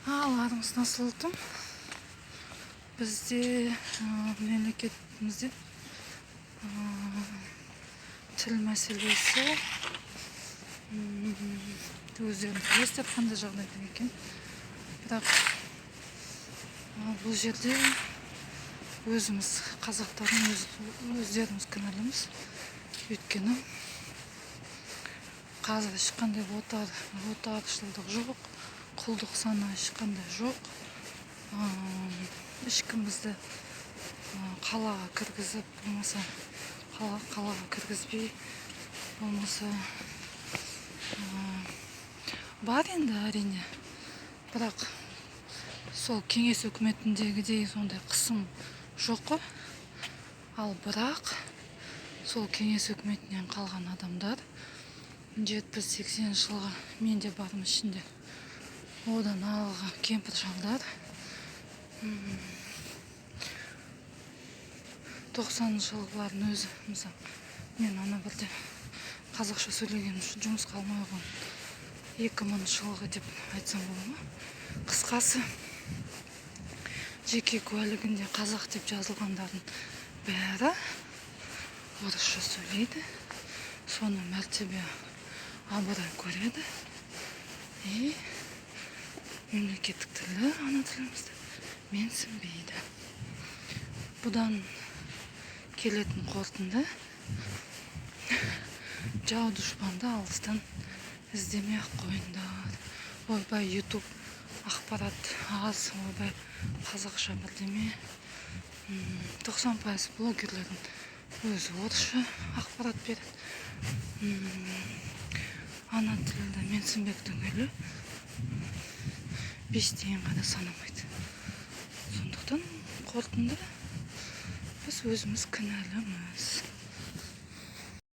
Ал армысың, ұлтым! Бізде мемлекетімізде тіл мәселесі, өздеріңіз білесіздер қандай жағдайда екен. Бірақ бұл жерде өзіміз, қазақтардың өздеріміз кінәліміз, өйткені қазір ешқандай отаршылдық жоқ, құлдық сана ешқандай жоқ. Ешкім бізді қалаға кіргізіп, болмаса қалаға кіргізбей, болмаса бар енді, әрине, бірақ сол кеңес өкіметіндегідей сондай қысым жоқ қой. Ал бірақ сол кеңес өкіметінен қалған адамдар, 70-80 жылғы, мен де бармын ішінде, одан алғы кемпір шалдар, 90-жылғылардың өзі. Мысалы, мен ана бірде қазақша сөйлегенім үшін жұмысқа алмай қойған, 2000 жылғы деп айтсам бола ма? Қысқасы, жеке куәлігінде қазақ деп жазылғандардың бәрі орысша сөйлейді, соны мәртебе, абырой көреді и мемлекеттік тілді, ана тілімізді менсінбейді. Бұдан келетін қорытынды: жау дұшпанды алыстан іздемей ақ қойыңдар. Ойбай, Ютуб ақпарат аз, ойбай, қазақша бірдеме. 90% блогерлердің өзі орысша ақпарат береді. Ана тілді менсінбек түгілі, 5 тиынға да санамайды. Сондықтан қорытынды: біз өзіміз кінәліміз.